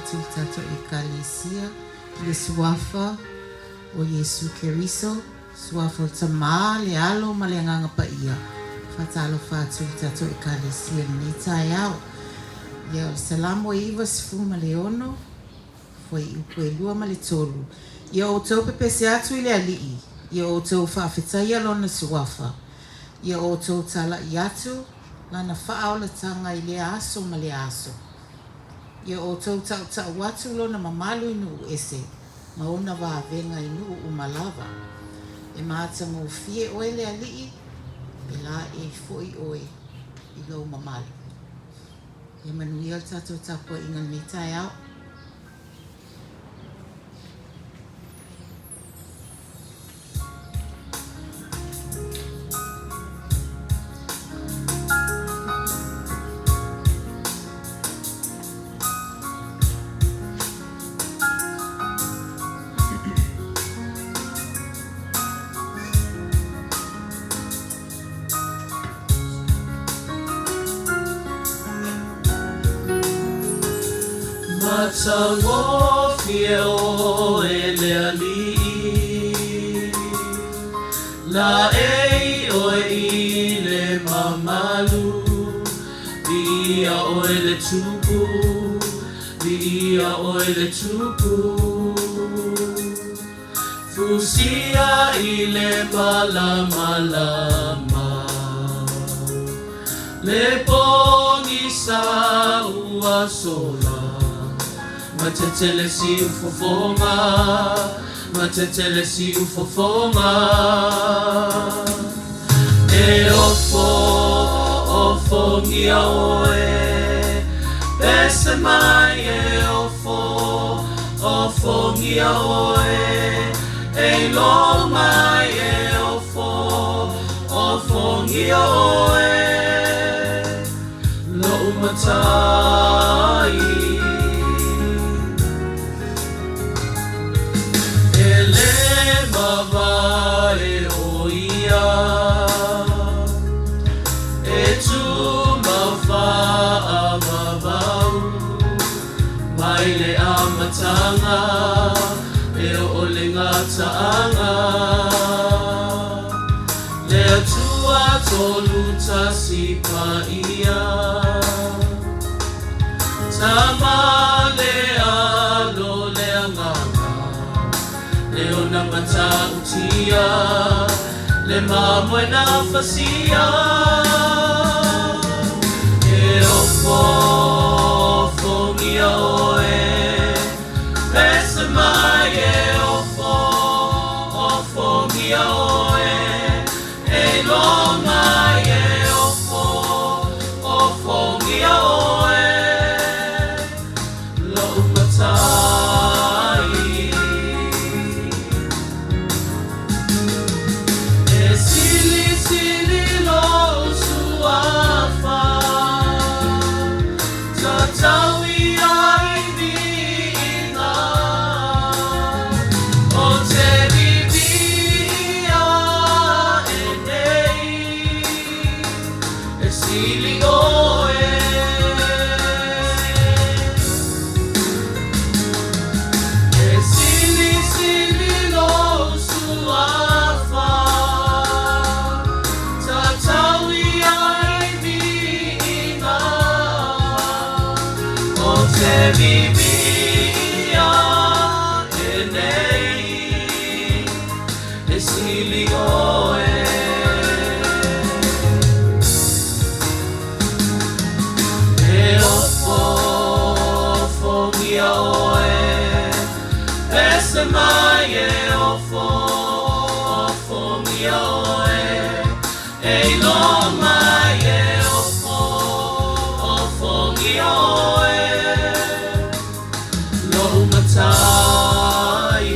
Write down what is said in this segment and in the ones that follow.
atu i le tatou Ekalesia i le Suafa o Iesu Keriso, Suafa o le Tama, le Alo ma le Agaga Paia. Faatalofa atu i le tatou Ekalesia i lenei taeao. Ia, o le Salamo e 96, fuaiupu e 2 ma le 3, Ia outou pepese atu i le Alii, ia outou faafetaia Lona Suafa, ia outou tala'i atu Lana faaolataga i lea aso ma lea aso. Ia outou tautau atu Lona mamalu i nuu ese ma ona vavega i nuu uma lava. E matagofie oe le Alii, e laei foi oe i lou mamalu. Ia manuia le tatou tapuaiga i lenei taeao. Matagofie oe le Alii, Laei oe i le mamalu, Viia oe le Tupu, Viia oe le Tupu. Fusia i le malamalama, Le pogisa ua sola, Matetele siufofoga, Matetele siufofoga. E ofo, ofogia oe, Pese mai e ofo, ofogia oe, E iloa mai e ofo, ofogia oe, Lou Matai. E le mavae o ia, E tumau faavavau, Mai le amataga e oo le gataaga, Le Atua tolu tasi paia, Tama le Alo le Agaga, Le ona matautia, Le mamoe na fasia. E ofo, ofogia oe, Pese mai e ofo, ofogia oe, E iloa mai e ofo, ofogia oe, Lou Matai. E silisili lou Suafa, Tatau i ai viiga, O te viviia ae nei, E sili oe. E silisili lou Suafa, Tatau i ai viiga, O te viviia ae nei, E sili oe. E ofo, ofogia oe, Pese mai e ofo, ofogia oe, E iloa mai e ofo, ofogia oe, Lou Matai.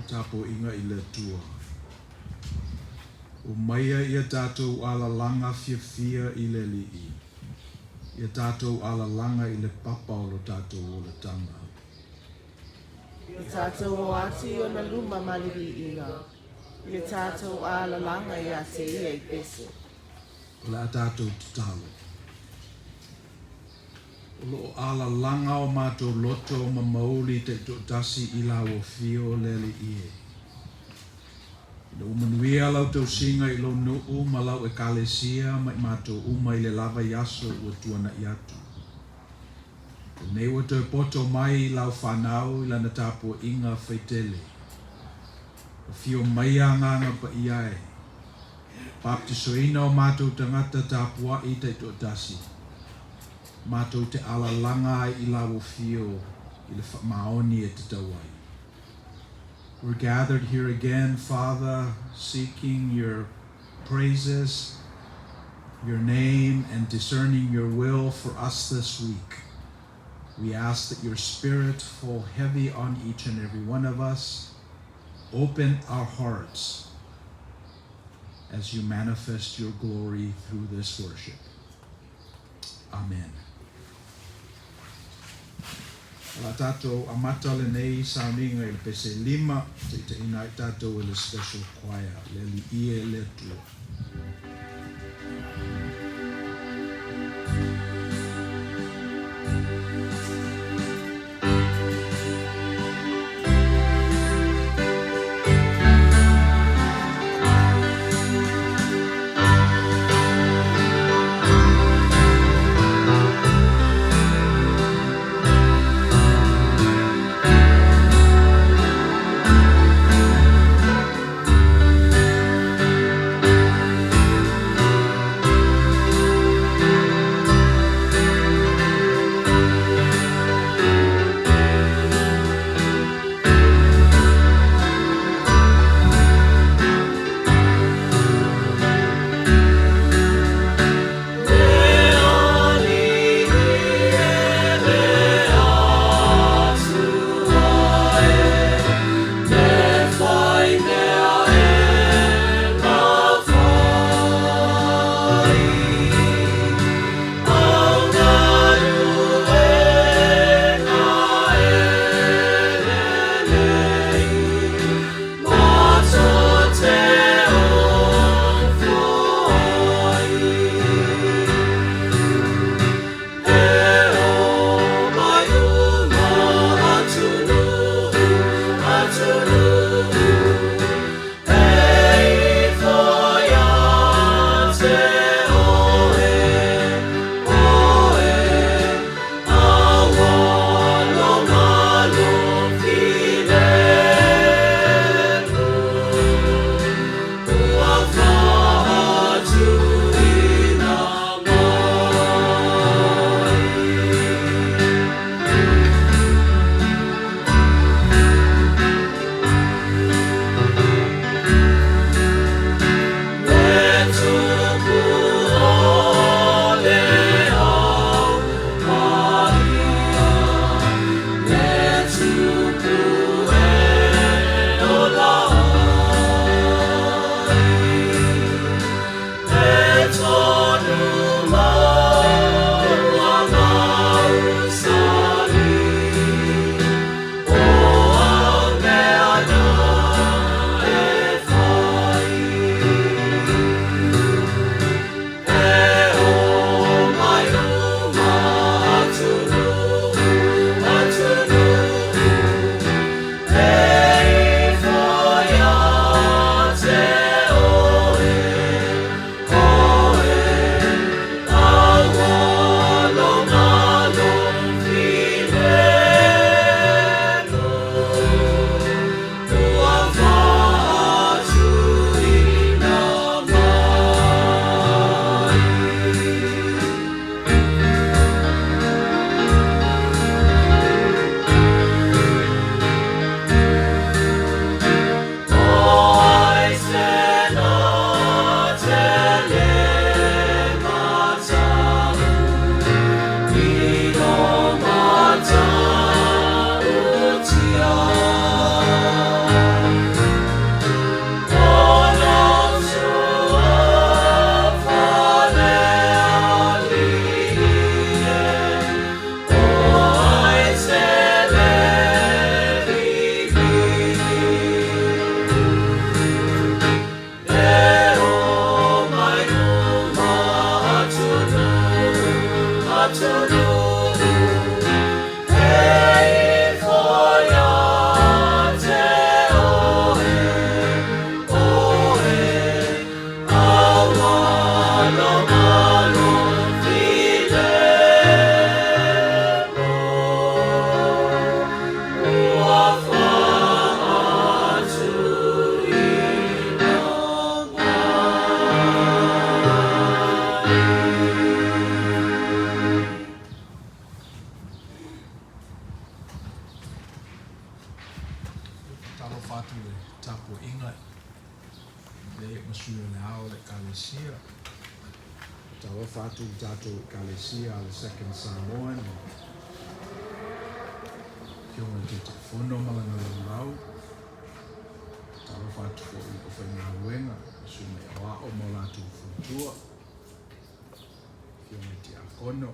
Tapuaiga i le Atua. Umaia ia tatou alalaga fiafia i le Alii, ia tatou alalaga i le papa o lo tatou olataga. Ia tatou o atu i ona luma ma le viiga, ia tatou alalaga ia te ia i pese. O le a tatou tatalo. O lo o alalaga o matou loto ma mauli taitoatasi i lau afio le Alii e. Ina ua manuia lau tausiga i lou nuu ma lau ekalesia ma i matou uma i le la vaiaso ua tuanai atu. Lenei ua toe poto mai lau fanau i lana tapuaiga faitele. Afio maia Agaga Paia e. Papatisoina o matou tagata tapuai taitoatasi. Matou te alalaga ai i lau afio i le faamaoni e tatau ai. We're gathered here again, Father, seeking your praises, your name, and discerning your will for us this week. We ask that your Spirit fall heavy on each and every one of us. Open our hearts as you manifest your glory through this worship. Amen. O le a tatou amata lenei sauniga i le pese 5, taitaiina ai tatou e le special choir, le Alii e le Atua. Talofa atu i le tapuaiga i le ma sui o le ao o le Ekalesia. Talofa atu i le tatou Ekalesia a le Second Samoan, le Afioga i le Taitaifono ma lana laulau. Talofa atu foi i le aufaigaluega, le susuga i aoao ma o latou faletua, Afioga i Tiakono,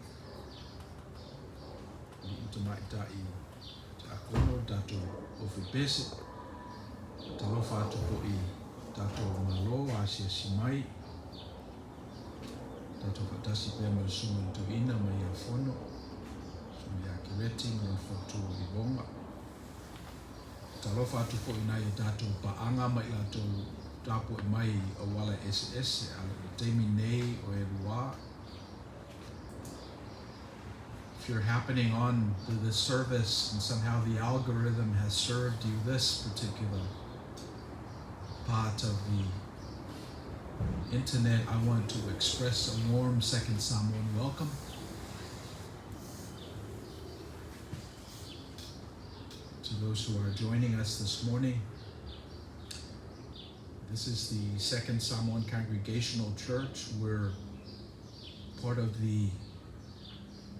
alii ma tamaitai Tiakono, le tatou aufaipese. Talofa atu foi i tatou Malo asiasi mai, tatou faatasi pea ma le susuga i le toeaina mai ia Fono, susuga ia Kereti ma lona faletua o Ivoga. Talofa atu foi i nai o tatou paaga ma i latou tapuai mai i auala eseese a le taimi nei o e lua. If you're happening on to this service and somehow the algorithm has served you this particular part of the internet, I want to express a warm Second Samoan welcome. To those who are joining us this morning, this is the Second Samoan Congregational Church. We're part of the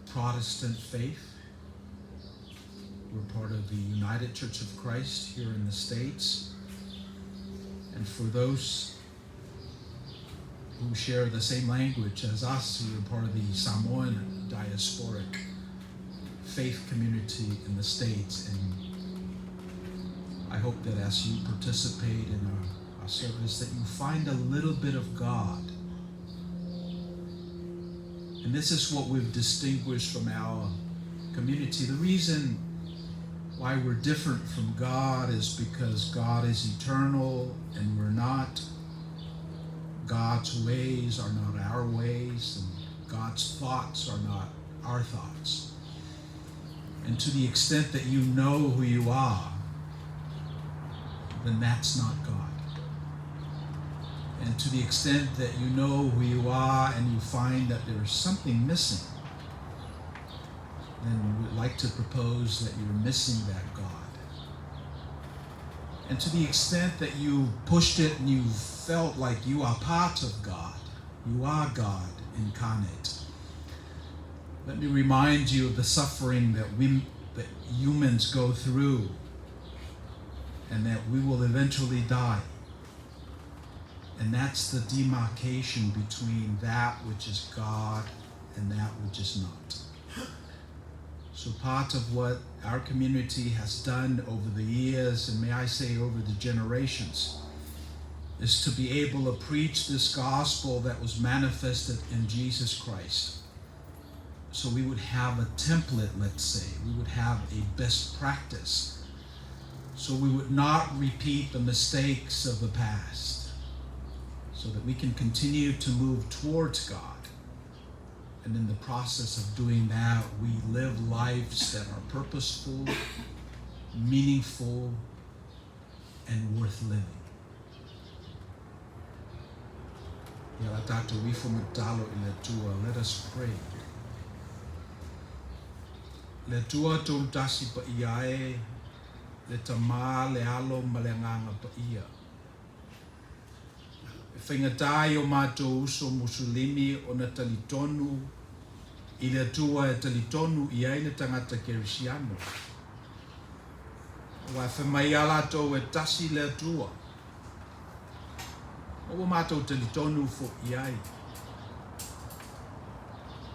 Protestant faith. We're part of the United Church of Christ here in the States. And for those who share the same language as us, who are part of the Samoan diasporic faith community in the States. And I hope that as you participate in our service, that you find a little bit of God. And this is what we've distinguished from our community. The reason why we're different from God is because God is eternal and we're not. God's ways are not our ways, and God's thoughts are not our thoughts. And to the extent that you know who you are, then that's not God. And to the extent that you know who you are and you find that there is something missing, then we'd like to propose that you're missing that God. And to the extent that you pushed it and you felt like you are part of God, you are God incarnate. Let me remind you of the suffering that that humans go through, and that we will eventually die. And that's the demarcation between that which is God and that which is not. So part of what our community has done over the years, and may I say over the generations, is to be able to preach this gospel that was manifested in Jesus Christ. So we would have a template, let's say. We would have a best practice. So we would not repeat the mistakes of the past, so that we can continue to move towards God. And in the process of doing that, we live lives that are purposeful, meaningful, and worth living. Ia la tatou ifo ma tatalo i le Atua. Let us pray. Le Atua tolu tasi paia e, le Tama, le Alo ma le Agaga Paia. E faigata i o matou uso Musulimi ona talitonu i le Atua e talitonu i ai le tagata Kerisiano. Aua e fai mai ia latou e tasi le Atua. Ma ua matou talitonu foʻi i ai.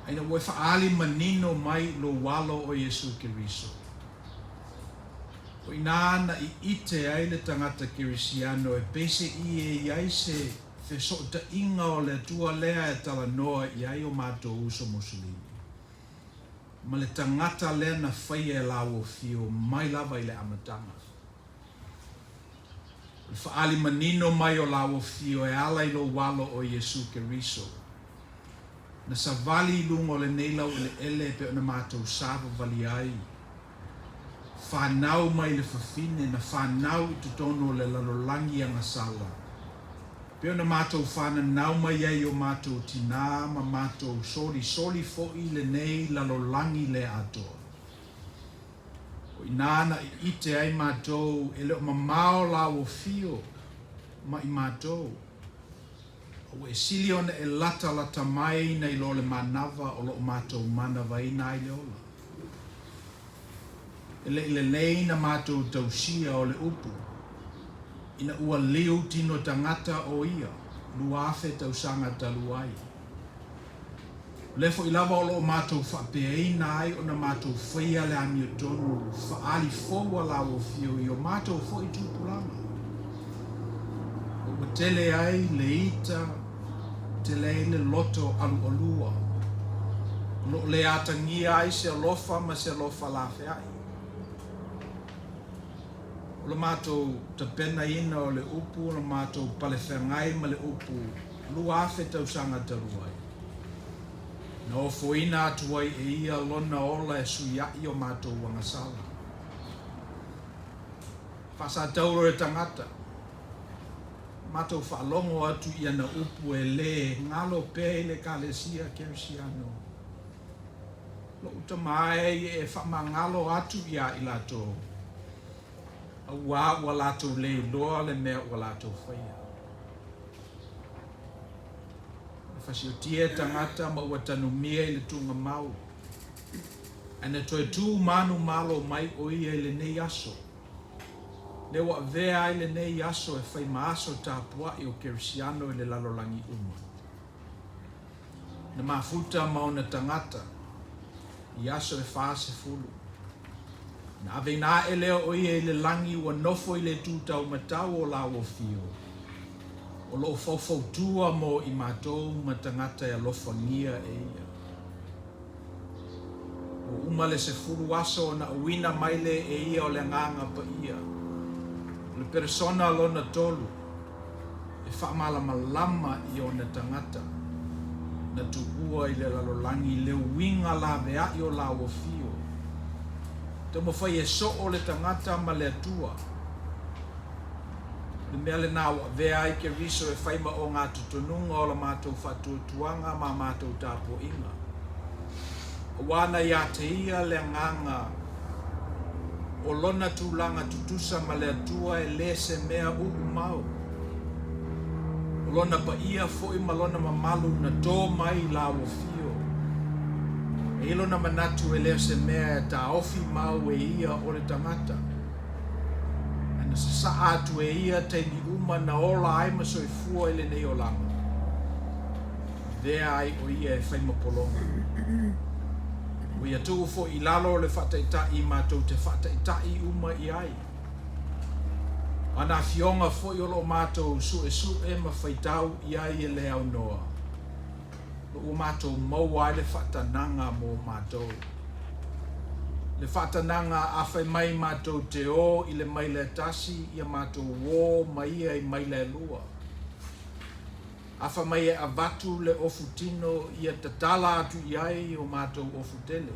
A ina ua e faaali manino mai lou alo o Iesu Keriso, o inā na i ite ai le tagata Kerisiano e peiseʻi e i ai se fesoʻotaʻiga o le Atua lea e talanoa i ai o matou uso Musulimi ma le tagata lea na faia e lauofio mai lava i le amataga. O le faaali manino mai o lauofio e ala i lou alo o Iesu Keriso, na savali i luga o lenei laueleele e pei ona matou savavali ai, fanau mai le fafine na fanau i totonu o le lalolagi agasala, pei ona matou fananau mai ai i o matou tinā ma matou solisoli foʻi i lenei lalolagi le atoa. O i inā na ʻiʻite ai matou e le o mamao lau afio ma i matou, a ua e sili ona e latalata mai nai lo le manava o lo o matou manavaina ai le ola. E le i lelei na matou tausia o le upu, ina ua liu tino tagata o ia 2000 tausaga talu ai. O lea foi lava o lo o matou faapeaina ai ona matou faia le amiotonu faaali fou a lau afio i o matou foi tupulaga. Ua tele ai le ita, tele ai le loto alualua, o lo o le atagia ai se alofa ma se alofa lafeai. O le matou tapenaina o le upu, o le matou palefeagai ma le upu 2000 tausaga talu ai, na ofoina atu ai e ia lona ola e suiaʻi o matou agasala. Faasatauro e tagata, matou faalogo atu i ana upu e lē galo pea i le Ekalesia Kerisiano. Loʻu tama e ia e faamagalo atu iā i latou, auā ua latou le iloa le mea ua latou faia. Na fasiotia e tagata ma ua tanumia i le tugamau, ae na toe tu manumalo mai o ia i lenei aso, lea ua avea ai lenei aso e fai ma aso tapuaʻi o Kerisiano i le lalolagi uma. Na mafuta ma ona tagata i aso e 40. Na aveina aʻe lea o ia i le lagi ua nofo i le itu taumatau o lau afio, o lo o faufautua mo i matou ma tagata e alofagia e ia. Ua uma le 10 aso ona auina mai lea e ia o le Agaga Paia, o le peresona lona tolu, e faamalamalama i ona tagata na tuua i le lalolagi le uiga laveai o lau afio. Taumafai e soo le tagata ma le Atua. O le mea lenā ua avea ai Keriso e fai ma ogatotonuga o la matou faatuatuaga ma matou tapuaiga. Auā na iā te ia le agaga o lona tulaga tutusa ma le Atua e lē se mea uu mau. O lona paia foi ma lona mamalu na tō mai i lau afio. E i ai lona manatu e lē o se mea e taofi mau e ia o le tagata. Ae na sasaa atu e ia taimi uma na ola ai ma soifua i lenei olaga. Avea ai o ia e fai ma pologa. Ua ia tuu foi i lalo o le faataitai matou te faataitai uma i ai. O ana afioga foi o lo o matou suesue ma faitau i ai e le aunoa, lo ua matou maua ai le faatanaga mo matou. Le faatanaga a fai mai matou te o i le maila e tasi, ia matou o ma ia i maila e lua. A fai mai e avatu le ofu tino ia tatala atu i ai o matou ofu tele.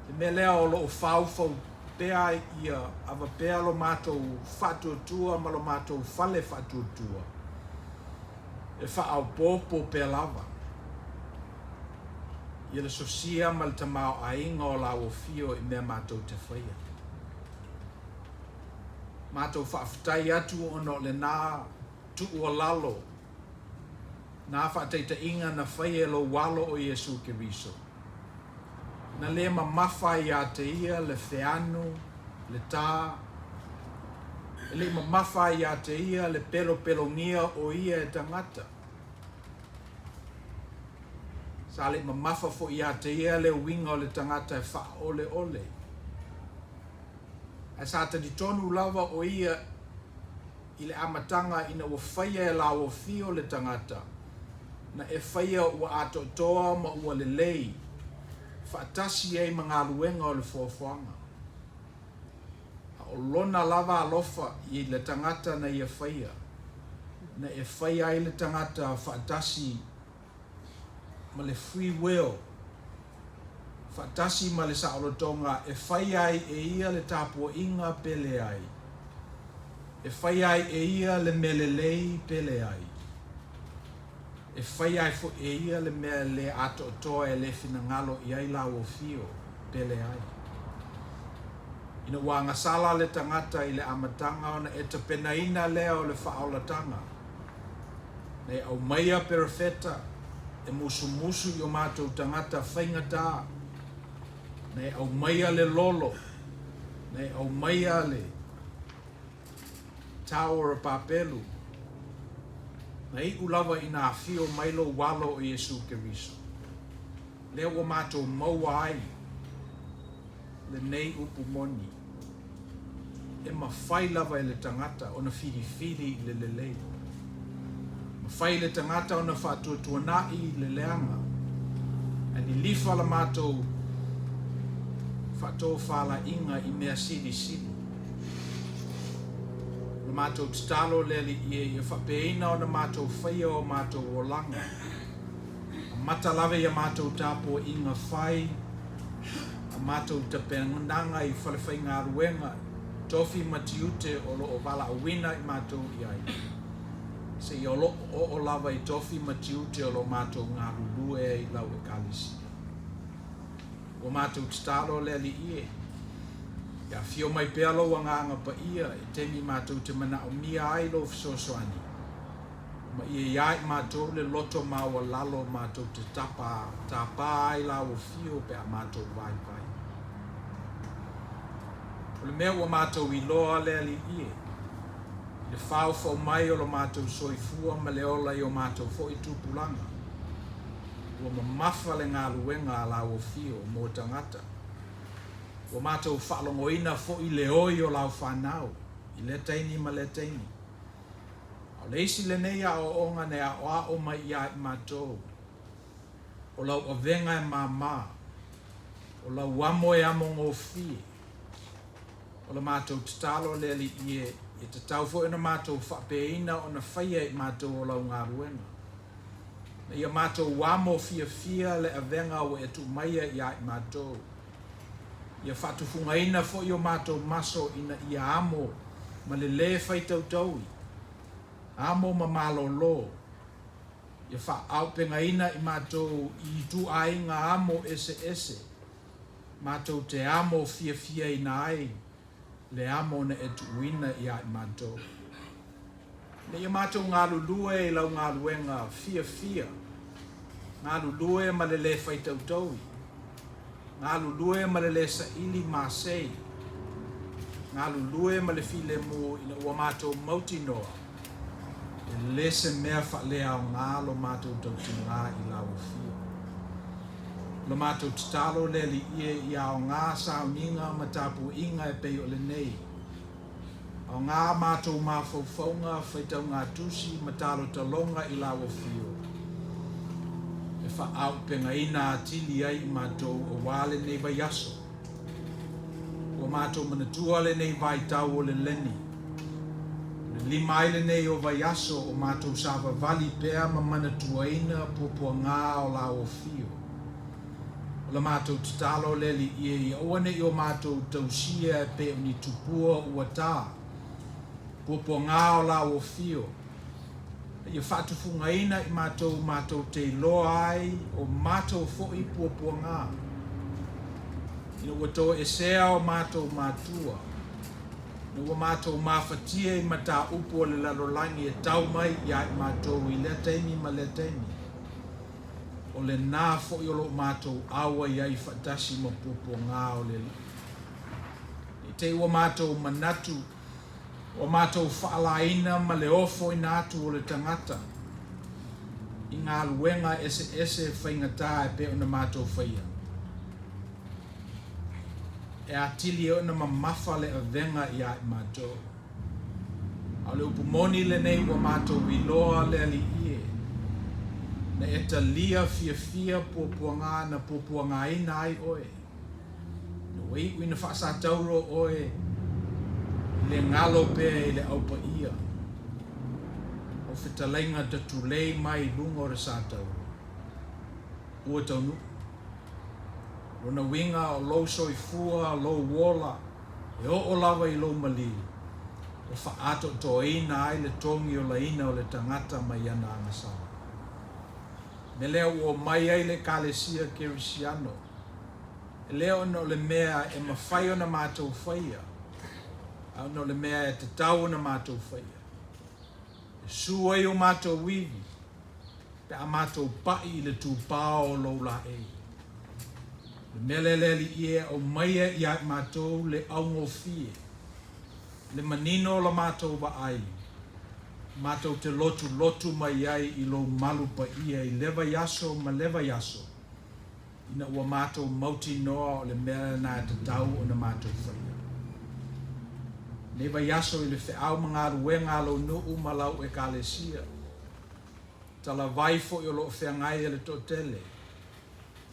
Le mea lea o lo o faufau pea ia ava pea lo matou faatuatua ma lo matou fale faatuatua e faaopoopo pea lava ia le sosia ma le tamaoaiga o lau afio i mea matou te faia. Matou faafetai atu ona o lenā tuualalo, nā faataitaiga na faia e lou Alo o Iesu Keriso. Na lē mamafa ai iā te ia le feanu, le tā, e le i mamafa ai iā te ia le pelopelogia o ia e tagata. Sa le i mamafa foi iā te ia le uiga o le tagata e faaoleole. Ae sa talitonu lava o ia i le amataga ina ua faia e lauofio le tagata, na e faia ua atoatoa ma ua lelei, faatasi ai ma galuega o le foafoaga. A o lona lava alofa i le tagata na ia faia, na e faia ai le tagata faatasi ma le free will, faatasi ma le saolotoga e fai ai e ia le tapuaiga pe leai, e fai ai e ia le mea lelei pe leai, e fai ai foi e ia le mea le atoatoa e le finagalo i ai lauofio pe leai. Ina ua agasala le tagata i le amataga ona e tapenaina lea o le faaolataga, na e aumaia perofeta e musumusu i o matou tagata faigata, na e aumaia le lolo, na e aumaia le Tower o Papelu, na iu lava ina afio mai lou Alo o Iesu Keriso, lea ua matou maua ai lenei upu moni, e mafai lava e le tagata ona filifili i le lelei, mafai e le tagata ona faatuatuanai i le leaga, ae lilifa la matou faatofalaiga i mea silisili. O le matou tatalo le Alii e ia faapeaina ona matou faia o matou olaga, amata lava i a matou tapuaiga fai, a matou tapenaga i falefaigaluega, tofi ma tiute o lo o valaauina i matou i ai, seia oo lava i tofi ma tiute o lo matou galulue ai i lau Ekalesia. Ua matou tatalo le Alii e, ia afio mai pea lou Agaga Paia i taimi matou te manaomia ai lou fesoasoani, ma ia iā i matou le loto maualalo matou te tapa tāpā ai lau afio pe a matou vaivai. O le mea ua matou iloa le Alii e, i le faofao mai o lo matou soifua ma le ola i o matou foi tupulaga, ua mamafa le galuega a lau afio mo tagata. Ua matou faalogoina foi le oi o lau fanau i lea taimi ma lea taimi. A o le isi lenei aoaoga na e aoao mai iā i matou, o lau avega e māmā, o lau amo e amogofie, o le matou tatalo le Alii e, e tatau foi ona matou faapeaina ona faia i matou o lau galuega. Na ia matou amo fiafia le avega ua e tuu maia iā i matou. Ia faatufugaina foi o matou maso ina ia amo ma le lē faitautaui, amo ma malōlō. Ia faaaupegaina i matou i ituaiga amo eseese, matou te amo fiafiaina ai le amo na e tuuina iā i matou. Ina ia matou galulue i lau galuega fiafia, galulue ma le lē faitautaui, galulue ma le lē saili masei, galulue ma le filemu ina ua matou mautinoa e lē se mea faaleaoga lo matou tautigā i lau afio. O le matou tatalo le Alii e ia aoga sauniga ma tapuaiga e pei o lenei, Aoga a matou mafaufauga, faitaugatusi ma talotaloga i lau afio, e faaaupegaina atili ai i matou auā lenei vaiaso. Ua matou manatua lenei vaitau o le leni, o le lima ai lenei o vaiaso o matou savavali pea ma manatuaina puapuagā o lau afio. O la matou tatalo le Alii e, ia aua ne i o matou tausia e pei o ni tupua ua tā, puapuagā o lau afio, a ia faatufugaina i matou matou te iloa ai o matou foi puapuagā, ina ua toesea o matou matua, ina ua matou mafatia i mataupu o le lalolagi e tau mai iā i matou i lea taimi ma lea taimi. O lenā foi o lo o matou auai ai faatasi ma puapuagā o le Alii. I te i ua matou manatu, ua matou faalaina ma le ofoina atu o le tagata i galuega eseese faigata e pei ona matou faia, e atili ai ona mamafa le avega iā i matou. A o le upu moni lenei ua matou iloa le Alii e, na e talia fiafia puapuagā na puapuagāina ai oe, ina ua iu ina faasatauro oe i le galo pea i le Au Paia, au fetalaiga tatulei mai i luga o le satauro, ua taunuu. Lona uiga o lou soifua, lou ola, E oo lava i lou maliu, ua faaatoatoaina ai le togiolaina o le tagata mai ana agasala. Mea lea ua omai ai le Ekalesia Kerisiano. E le ona o le mea e mafai ona matou faia, a ona o le mea e tatau ona matou faia. E su ai o matou ivi, pe a matou pa'i i le tupao o lou laei. Le mea lea le Alii e, aumaia ia i matou le augofie, le manino o la matou vaai, matou te lotulotu mai ai i lou malu paia i le vaiaso ma le vaiaso, ina ua matou mautinoa o le mea lena e tatau ona matou faia. Nei vaiaso i le feau ma galuega a lou nuu ma lau Ekalesia, talavai foi o loo feagai e le toatele,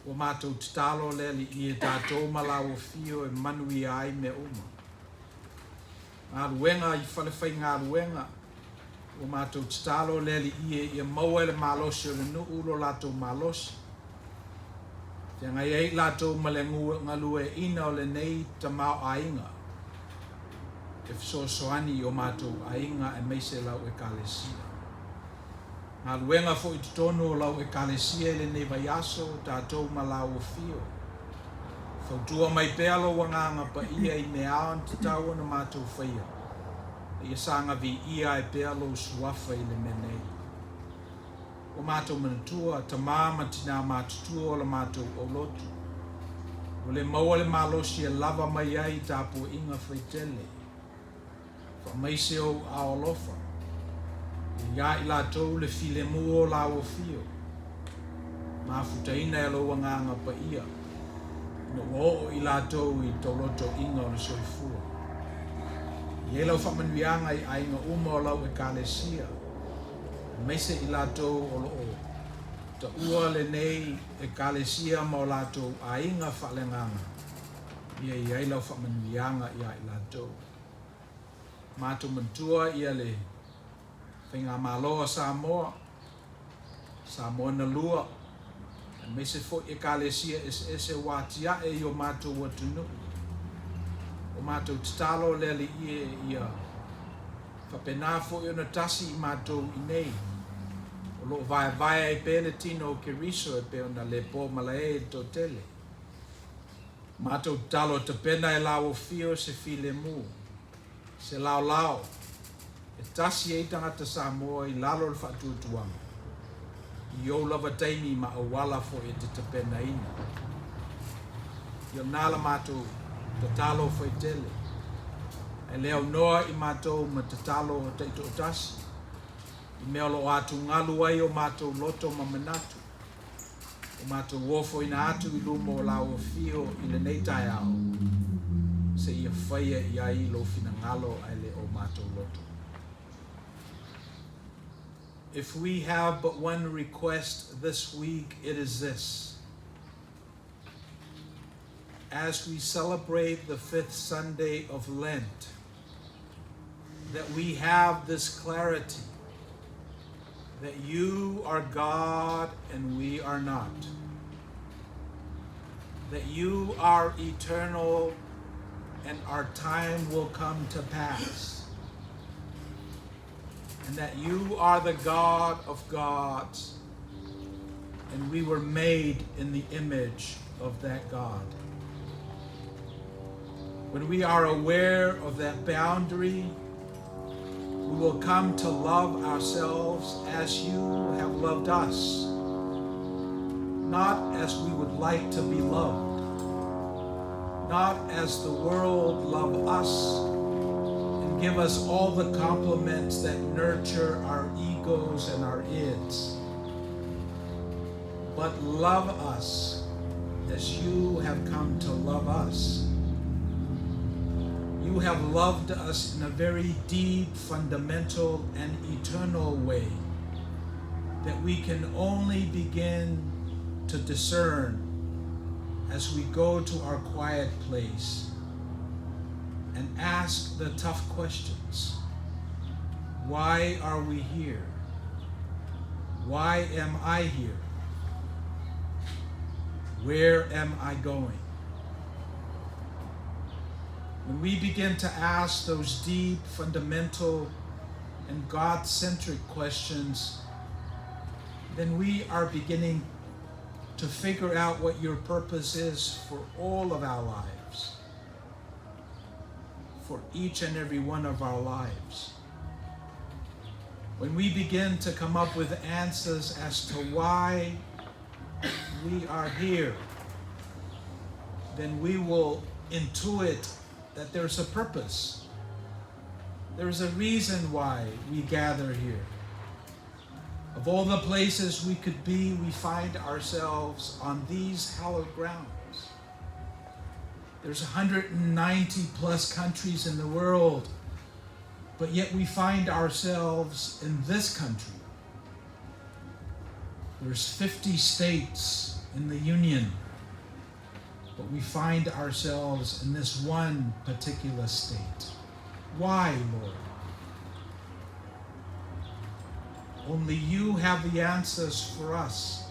ua matou tatalo le Alii e tatou ma lau afio e manuia ai mea uma. Galuega i falefaigaluega, ua matou tatalo le Alii e ia maua e le malosi o le nuu lo latou malosi. Feagai ai latou ma le galueaiina o lenei tamaoaiga e fesoasoani i o matou aiga aemaise lau Ekalesia. Galuega foi i totonu o lau Ekalesia i lenei vaiaso, tatou ma lau afio. Fautua mai pea lou Agaga Paia i mea ao ona tatau ona matou faia, a ia saga viia ai pea lou suafa i le mea nei. Ua matou manatua, tamā ma tinā matutua o la matou aulotu. Ua le maua le malosi e lava mai ai i tapuaiga faitele. Faamaise ou aao alofa, ia i latou le filemu o lau afio, mafutaina e lou Agaga Paia, ina ua oo i latou i taulotoiga o le soifua. E i ai lau faamanuiaga i aiga uma o lau Ekalesia, aemaise i latou o loo taua lenei Ekalesia ma o latou aiga faaleagaga, ia i ai lau faamanuiaga ia i latou. Matou manatua ia le Faigamalo a Samoa, Samoa na lua, aemaise foi Ekalesia eseese ua atiae i o matou atunuu. O matou tatalo le Alii e ia faapena foi ona tasi i matou i nei, o loo vaevae ai pea le tino o Keriso e pei ona lepo malae i le toatele. Matou tatalo tapena e lau afio se filemu, se laolao, e tasi ai tagata Samoa i lalo o le faatuatuaga, i ou lava taimi ma auala foi e te tapenaina. Ia lena la matou tatalo faitele, ae le aunoa i matou ma tatalo taitoatasi, i mea o loo atugalu ai o matou loto ma manatu, o matou ofoina atu i luma o lau afio i lenei taeao, seia faia i ai lou finagalo ae le o matou loto. If we have but one request this week, it is this. As we celebrate the fifth Sunday of Lent, that we have this clarity that you are God and we are not, that you are eternal and our time will come to pass, and that you are the God of gods, and we were made in the image of that God. When we are aware of that boundary, we will come to love ourselves as you have loved us, not as we would like to be loved, not as the world love us and give us all the compliments that nurture our egos and our ids, but love us as you have come to love us. You have loved us in a very deep, fundamental, and eternal way that we can only begin to discern as we go to our quiet place and ask the tough questions. Why are we here? Why am I here? Where am I going? When we begin to ask those deep, fundamental, and God centric questions, then we are beginning to figure out what your purpose is for all of our lives, for each and every one of our lives. When we begin to come up with answers as to why we are here, then we will intuit that there's a purpose. There's a reason why we gather here. Of all the places we could be, we find ourselves on these hallowed grounds. There's 190 plus countries in the world, but yet we find ourselves in this country. There's 50 states in the Union, but we find ourselves in this one particular state. Why, Lord? Only you have the answers for us,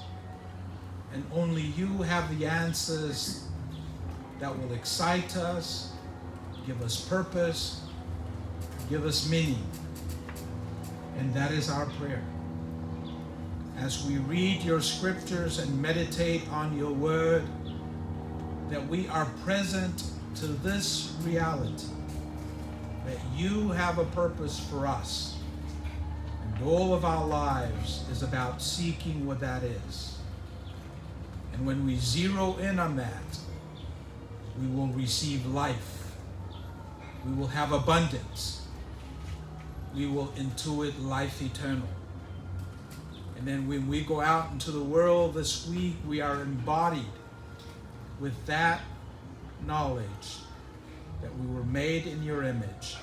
and only you have the answers that will excite us, give us purpose, give us meaning. And that is our prayer. As we read your scriptures and meditate on your word, that we are present to this reality, that you have a purpose for us. And all of our lives is about seeking what that is. And when we zero in on that, we will receive life. We will have abundance. We will intuit life eternal. And then when we go out into the world this week, we are embodied with that knowledge that we were made in your image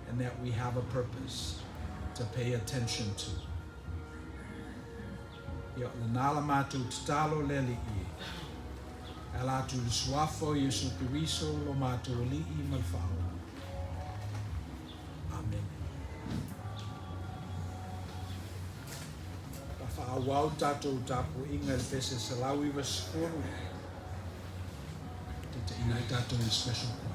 and that we have a purpose to pay attention to. Ia o lena la matou tatalo le Alii e ala atu i le Suafa o Iesu Keriso lo matou Alii ma le Faaola. Amene. Ka faaauau tatou tapuaiga i le pese 190. Taitaiina ai tatou i le special choir.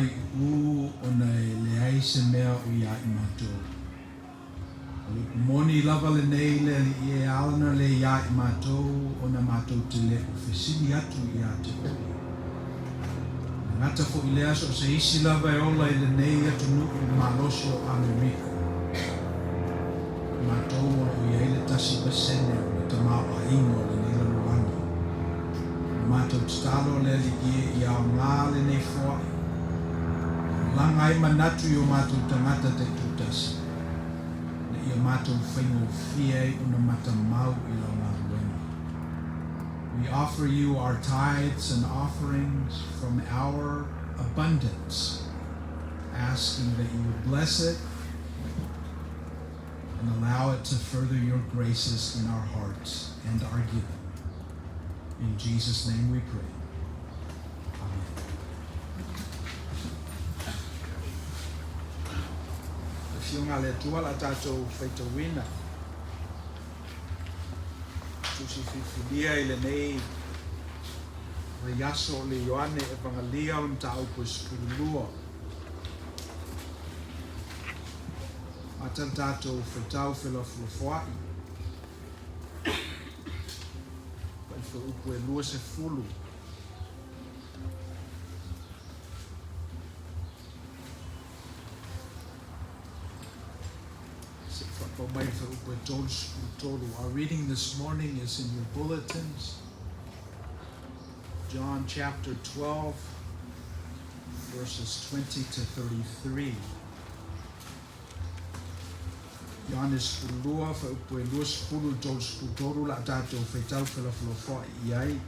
māiuiu ona e leai se mea o iā i matou. O le upu moni lava lenei le Alii e ala ona le iā i matou ona matou te le o fesili atu iā te Oe. E le gata foi i lea so o se isi lava e ola i lenei atunuu malosi o Amerika. O matou o lo o i ai le 1% o le tamaoaiga o lenei lalolagi. O le matou tatalo le Alii e ia aoga lenei foai e malaga ai manatu i o matou tagata taitoatasi ina ia matou faigofie ai ona matamau i lau galuega. We offer you our tithes and offerings from our abundance, asking that you would bless it and allow it to further your graces in our hearts and our giving. In Jesus' name we pray. Amen. Le Afioga a le Atua la tatou faitauina. Tusi filifilia i lenei vaiaso o le Ioane Evangelia o le mataupu e 12. Amata le tatou faitau felafolafoai. Mai le fuaiupu e 20. Seia paau mai le fuaiupu e 33. Our reading this morning is in your bulletins. John chapter 12, verses 20 to 33. Ioane 12, fuaiupu e 20 i le 33 la tatou faitau felafolafoai i ai.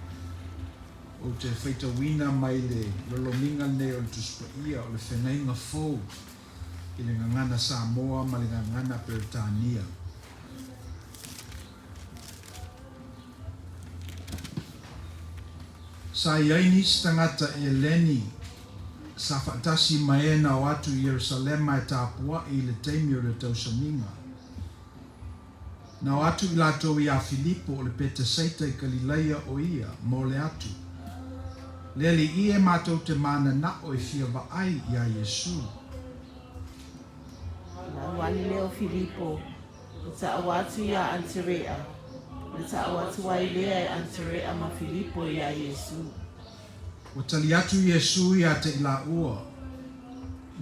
Ou te faitauina mai le lolomiga lenei o le Tusi Paia o le Feagaiga Fou i le gagana Samoa ma le gagana Peretania. Sa i ai nisi tagata Eleni sa faatasi ma e na o atu i Ierusalema e tapuai i le taimi o le tausamiga. Na o atu i latou iā Filipo o le Petesaita i Kalilaia o ia, mo le atu, Le Alii e matou te mananao e fia vaai iā Iesu. Ona alu ane lea o Filipo, e taua atu iā Aneterea, ona taua atu ai lea e Aneterea ma Filipo iā Iesu. Ua tali atu Iesu iā te i laua,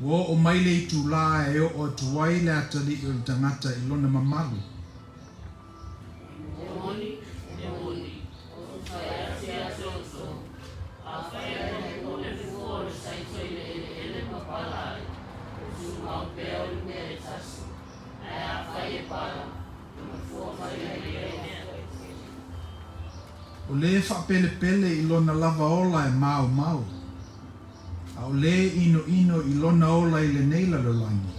Ua oo mai le itulā e oo atu ai le atalii o le tagata i lona mamalu. E moni, e moni, ou te fai atu ia te outou, afai e aumai le fua o le saito i le eleele ma pala ai, e tumau pea o le mea e tasi, ae afai e pala, ona fua mai ai lea i fua e tele. O le faapelepele i lona lava ola e maumau, A o le inoino i lona ola i lenei lalolagi,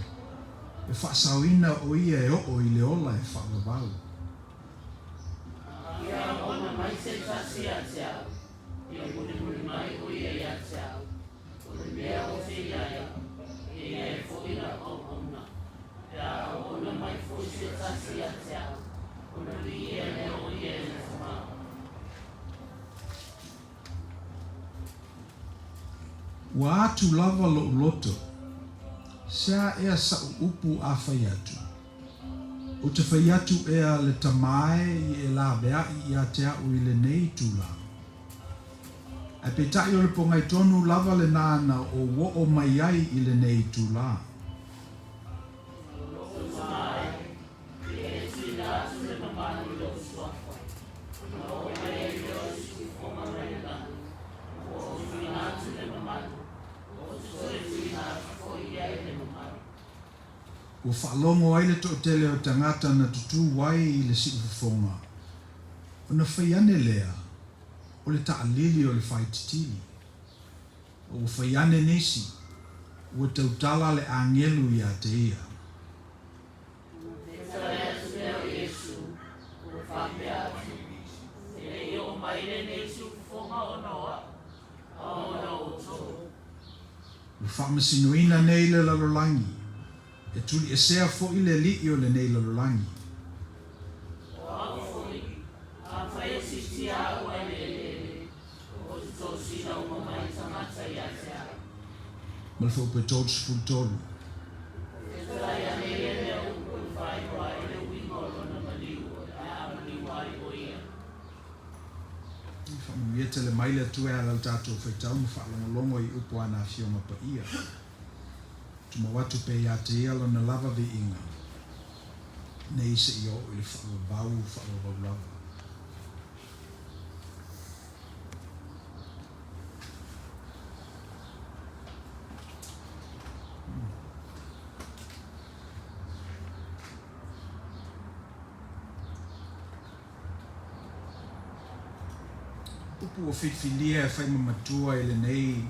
e faasaoina o ia e oo i le ola e faavavau. Ia auauna mai se tasi ia te au, ia mulimuli mai o ia ia te au, o le mea ou te i ai, e i ai foi lau auauna. Pe a auauna mai foi se tasi ia te au, ona viia lea o ia e le Tama. Ua atu lava lou loto, se a ea sa'u upu a fai atu? Ou te fai atu ea le Tama e i e lavea'i iā te a'u i lenei itulā. Ae peitai o le pogai tonu lava lenā na ou oo mai ai i lenei itulā. Ia e tuuina atu le mamalu i lou suafa, ona oo mai ai lea o le siufofoga mai le lagi, ua ou tuuina atu le mamalu, ou te toe tuuina atu foi i ai le mamalu. Ua faalogo ai le toatele o tagata na tutū ai i le siufofoga, ona fai ane lea o le taalili o le faititili. A ua fai ane nisi, ua tautala le agelu iā te ia. E tali atu lea o Iesu, ua faapea atu, E le i oo mai lenei siufofoga ona o a'u, a ona o outou. Ua faamasinoina nei le lalolagi, e tuliesea foi le alii o lenei lalolagi. O a'u foi, afai e siitia a'u ai le eleele, ou te tosina uma mai tagata ia te a'u. Ma le fuaiupu e 33. Peitai ane ia mea upu e faailoa ai le uiga o lona maliu o le a maliu ai ʻo ia. Faamanuia tele mai le Atua e ala i le tatou faitau ma faalogologo i upu a ana Afioga Paia. Tumau atu pea ia te Ia Lona lava viiga, nei seia oo i le faavavau faavavau lava. Upu ua filifilia e fai ma matua i lenei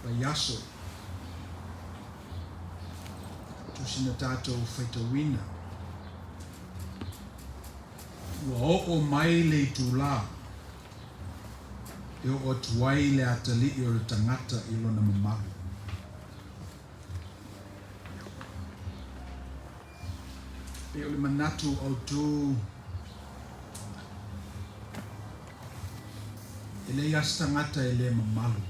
vaiaso. Tusi na tatou faitauina. Ua oo mai le itulā e oo atu ai le atalii o le tagata i lona mamalu. Pei o le manatu autu e leai lava se tagata e le mamalu.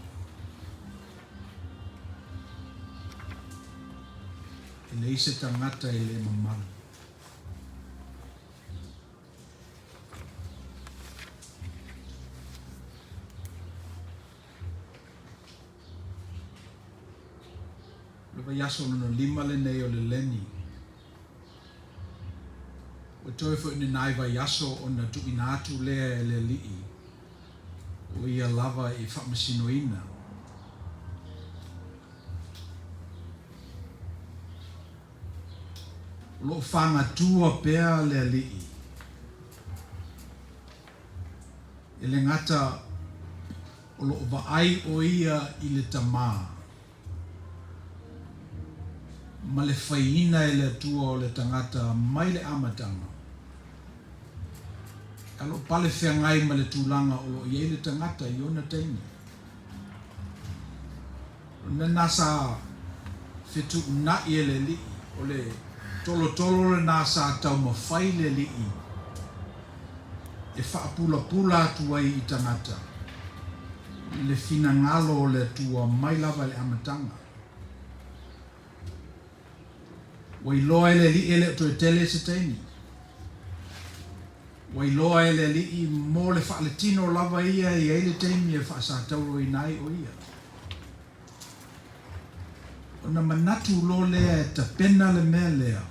E leai se tagata e le mamalu. O le vaiaso lona lima lenei o le leni. Ua toe foi ni nai vaiaso ona tuuina atu lea e le Alii, o ia lava i faamasinoina. O lo o fagatua pea le Alii. E le gata o lo o vaai ʻo ia i le Tamā ma le faiina e le Atua o le tagata mai le amataga, ae o lo o pale feagai ma le tulaga o lo o i ai le tagata i ona taimi. O le mea lena sa fetuunai e le Alii, o le tolotolo lena sa taumafai le Alii e faapulapula atu ai i tagata le finagalo o le Atua mai lava i le amataga. Ua iloa e le Alii e le o toe tele se taimi. Ua iloa e le Alii mo le faaletino lava ia e i ai le taimi e faasatauroina ai o ia. Ona manatu loa lea e tapena le mea lea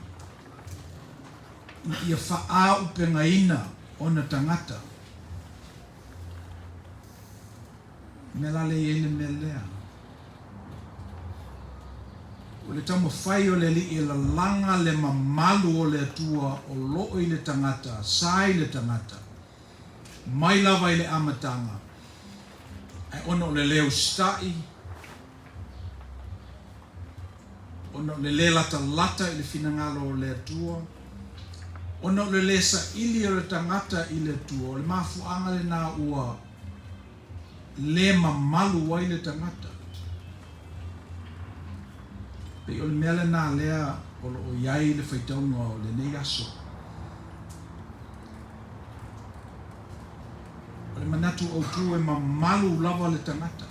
ina ia faaaupegaina ona tagata. Mea la lea e i ai le mea lea. O le taumafai o le Alii e lalaga le mamalu o le Atua o loo i le tagata, sa i le tagata, mai lava i le amataga, ae ona o le le usitai, ona o le le latalata i le finagalo o le Atua, ona o le le saili o le tagata i le Atua, o le mafuaaga lena ua le mamalu ai le tagata. Pei o le mea lena lea o lo o i ai le faitauga o lenei aso. O le manatu autu e mamalu lava le tagata.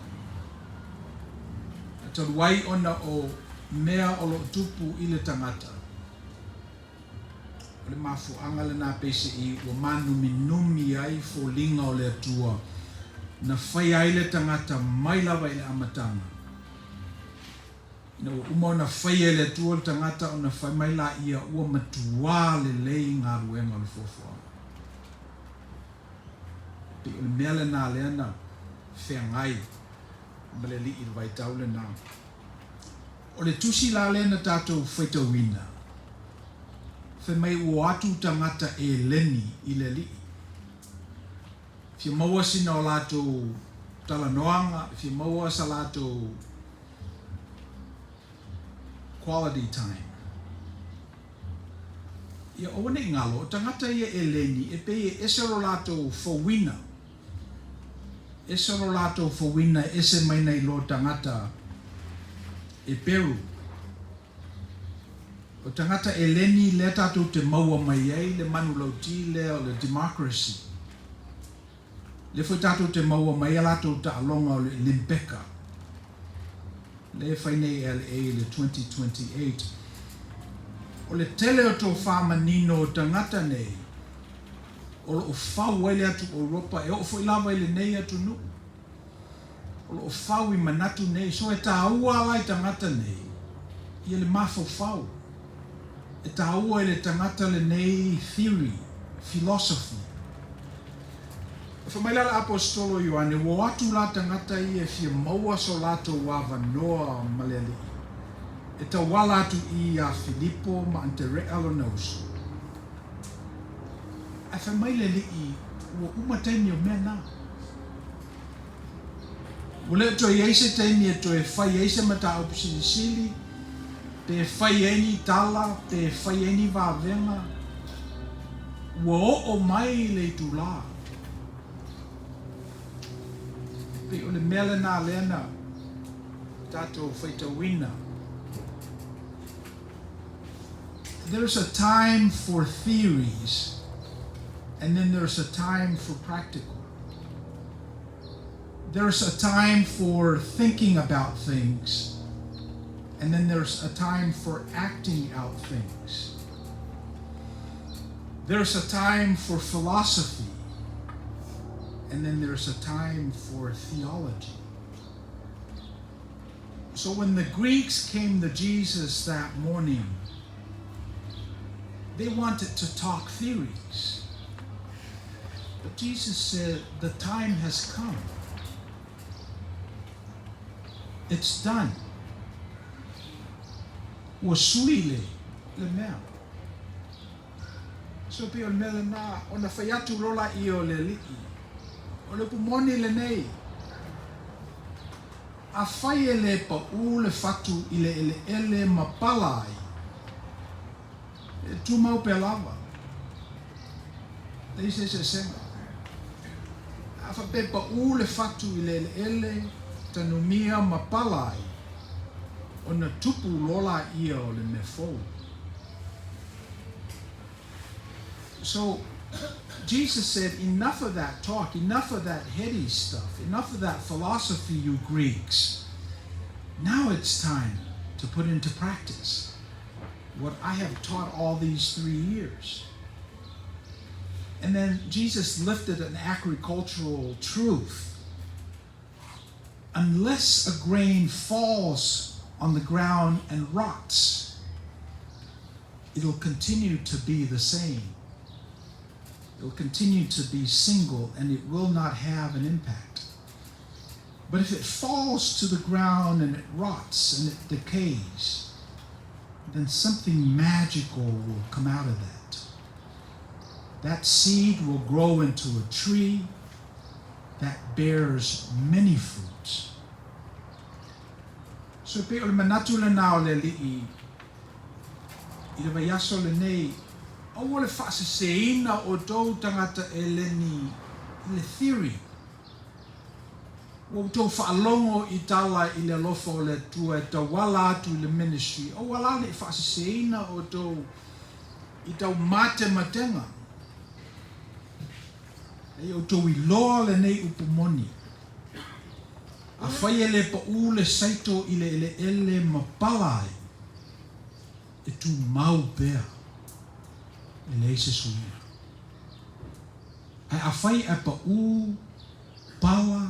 Ae talu ai ona o mea o lo o tupu i le tagata, O le mafuaaga lena peiseai ua mānuminumi ai foliga o le Atua na faia ai le tagata mai lava i le amataga. Ina ua uma ona faia e le Atua le tagata ona fai mai laia ua matuā lelei galuega o le fuafuaga. Pei o le mea lena lea na feagai ma le Alii i le vaitau lena. O le tusi la lea na tatou faitauina, fai mai ua o atu tagata Eleni i le Alii, fia maua sina o latou talanoaga, fia maua sa latou quality time. Ia aua ne i galo, o tagata ia Eleni e pei e ese lo latou fauina, Ese lo latou fouina e ese mai nai lo tagata Eperu. O tagata Eleni lea tatou te maua mai ai le manulauti lea o le democracy. Lea foi tatou te maua mai ai a latou taaloga o le Limpeka. Lea e fai nei e LA i le 2028. O le tele o tofa manino o tagata nei o lo o fau ai le atu Europa e oo foi lava i lenei atunuu. O lo o fau i manatu nei, so e taua la i tagata nei ia le mafaufau. E taua i le tagata lenei theory, philosophy. Fai mai la le Aposetolo Ioane, ua o atu la tagata ia e fia maua so latou avanoa ma le Alii, e tauala atu i iā Filipo ma Aterea lona uso. Ae fai mai le Alii, ua uma taimi o mea na. Ua le o toe i ai se taimi e toe fai ai se mataupu silisili, pe fai ai ni tala, pe fai ai ni vavega. Ua oo mai le itulā. E pei o le mea lenā lea na tatou faitauina. There's a time for theories and then there's a time for practical. There's a time for thinking about things and then there's a time for acting out things. There's a time for philosophy and then there's a time for theology. So when the Greeks came to Jesus that morning, they wanted to talk theories. But Jesus said, The time has come. It's done. Ua sui le, le mea. So pei o le mea lenā, ona fai atu loa laia o le Alii, o le upu moni lenei, Afai e le paʻū le fatu i le ʻeleʻele ma pala ai, e tumau pea lava. Leai se eseesega. A faapea e paʻū le fatu i le ʻeleʻele, tanumia ma pala ai, ona tupu loa laia o le mea fou. So, Jesus said, enough of that talk, enough of that heady stuff, enough of that philosophy, you Greeks. Now it's time to put into practice what I have taught all these 3 years. And then Jesus lifted an agricultural truth. Unless a grain falls on the ground and rots, it'll continue to be the same. It'll continue to be single and it will not have an impact. But if it falls to the ground and it rots and it decays, then something magical will come out of that. That seed will grow into a tree that bears many fruits. So e pei o le manatu lenā o le Alii i le vaiaso lenei, aua le faaseseina o outou tagata eleni i le theory. Ua outou faalogo i tala i le alofa o le Atua e tauala atu i le ministry, aua la ne i faaseseina outou i taumatematega. Ina ia outou iloa lenei upu moni, Afai e le paʻū le saito i le ʻeleʻele ma pala ai, e tumau pea, e leai se suiga. Ae afai ae paʻū pala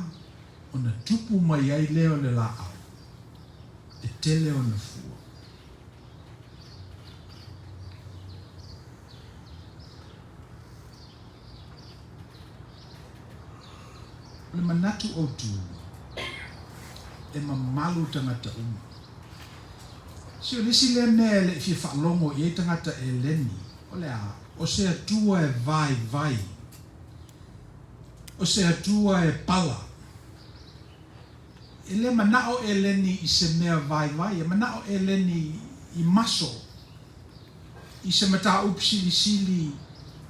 ona tupu mai ai lea o le lāʻau, e tele ona fua. O le manatu autu, e mamalu tagata uma. Se o le isi lea mea e le i fia faalogo i ai tagata Eleni, o le a? O se Atua e vaivai. O se Atua e pala. E le manaʻo Eleni i se mea vaivai, e manaʻo Eleni i maso. I se mataupu silisili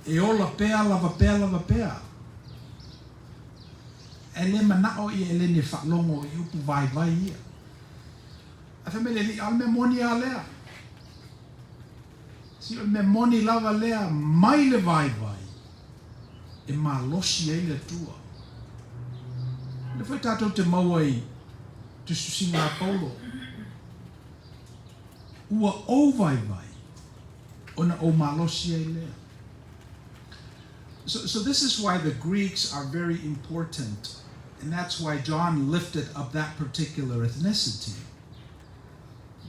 e ola pea, lava pea, lava pea. Ae le manaʻo ia Eleni e faalogo i upu vaivai ia. Ae fai mai le Alii, a o le mea moni a lea. Si o le mea moni lava lea mai le vaivai e malosi ai le Atua. O lea foi tatou te maua i tusitusiga a Paulo. Ua ou vaivai, ona ou malosi ai lea. So, so this is why the Greeks are very important, and that's why John lifted up that particular ethnicity.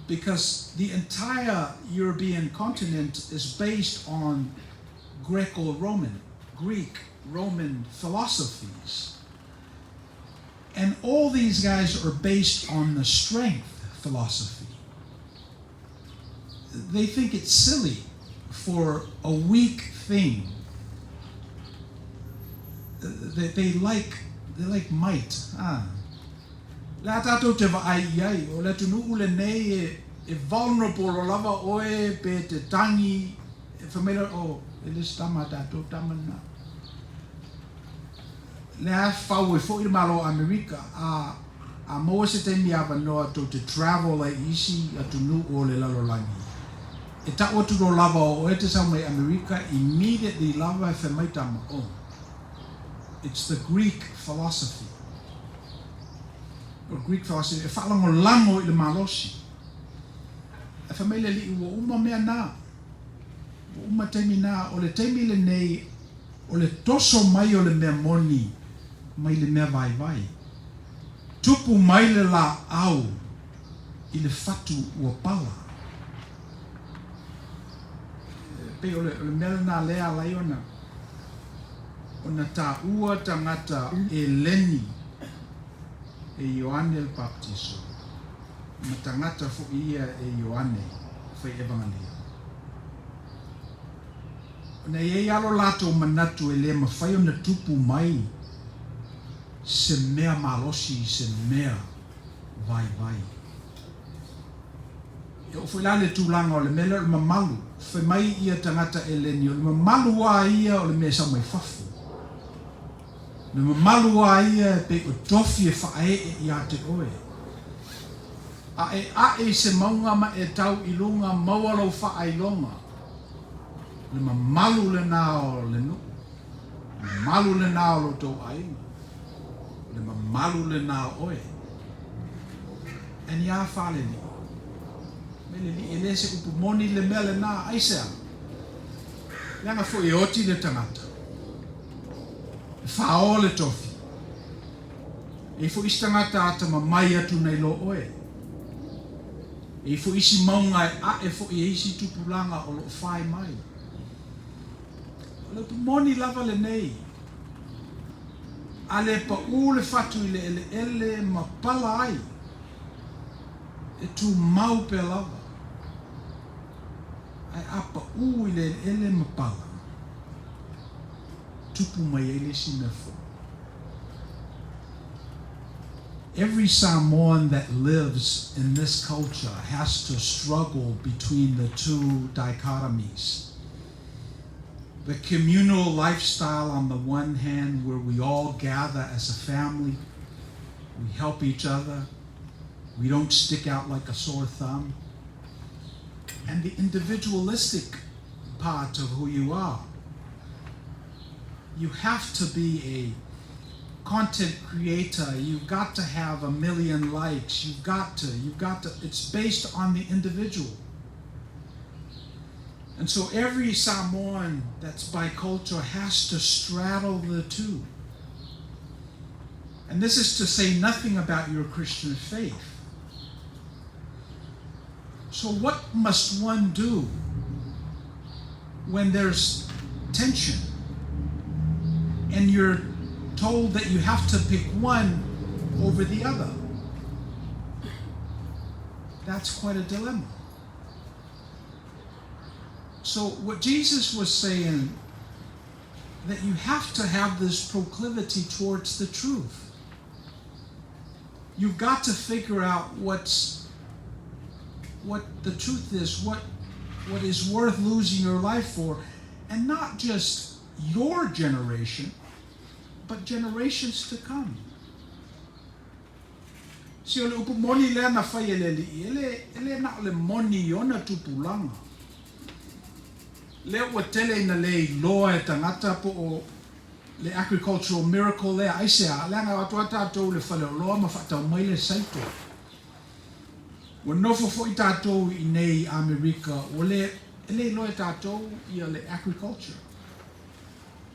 Because the entire European continent is based on Greco Roman, Greek Roman philosophies. And all these guys are based on the strength philosophy. They think it's silly for a weak thing. They, they like they like might. Ah. Le a tatou te vaai i ai, o le atunuu lenei e, e vulnerable o lava oe pe te tangi, e whamaila, o, e le se tama a tatou tama na. Le a fau e fo'i le Malo o Amerika, a, a maua se taimi avanoa tou te travel ai i isi atunuu o le lalolagi. E ta'u atu loa lava o oe te sau mai Amerika, immediately lava e fai mai tama, oh, it's the Greek philosophy. O Greek philosophy, e faalagolago i le malosi. Ae fai mai le Alii, ua uma mea na. Ua uma taimi na, o le taimi lenei, o le toso mai o le mea moni mai le mea vaivai. Tupu mai le laau i le fatu ua pala. E pei o le, o le mea lena lea e ala ai ona, ona taua tagata Eleni e Ioane le Papatiso, ma tagata foi ia e Ioane fai Evangalia. Ona e i ai lava lo latou manatu e le mafai ona tupu mai se mea malosi i se mea vaivai. E oo foi la le tulaga o le mea lea o le mamalu, fai mai ia tagata Eleni, o le mamalu lava ia o le mea e sau mai fafo. O le mamalu lava ia e pei o tofi e faaee ia te oe. A e ae i se mauga ma e tau i luga maua lou faailoga, o le mamalu lena o le nuu, o le mamalu lena o lo outou aiga, o le mamalu lena o oe. And iā Falealii, me le alii, e le se upu moni le mea lena, aisea? Leaga foi e oti le tagata, e fāō le tofi, E i foi isi tagata atamamai atu nai lo oe. E i foi isi mauga e a'e foi e isi tupulaga o lo'o fae mai. O le upu moni lava lenei, A le pa'ū le fatu i le eleele ma pala ai, e tumau pea lava. Ae a pa'ū i le eleele ma pala, tupu mai ai le isi mea fou. Every Samoan that lives in this culture has to struggle between the two dichotomies. The communal lifestyle on the one hand, where we all gather as a family, we help each other, we don't stick out like a sore thumb, and the individualistic part of who you are. You have to be a content creator. You've got to have a million likes. You've got to. You've got to. It's based on the individual. And so every Samoan that's bicultural has to straddle the two. And this is to say nothing about your Christian faith. So, what must one do when there's tension and you're told that you have to pick one over the other? That's quite a dilemma. So, what Jesus was saying, that you have to have this proclivity towards the truth. You've got to figure out what's what the truth is, what what is worth losing your life for, and not just your generation, but generations to come. Se o le upu moni lea na fai e le Alii, e le, e le na o le moni i ona tupulaga. Lea ua tele ina le iloa e tagata po o le agricultural miracle lea, aisea, leaga o atu lava tatou i le faleoloa ma faatau mai le saito. Ua nofo foi tatou i inei i Amerika ua le, e le iloa e tatou ia le agriculture.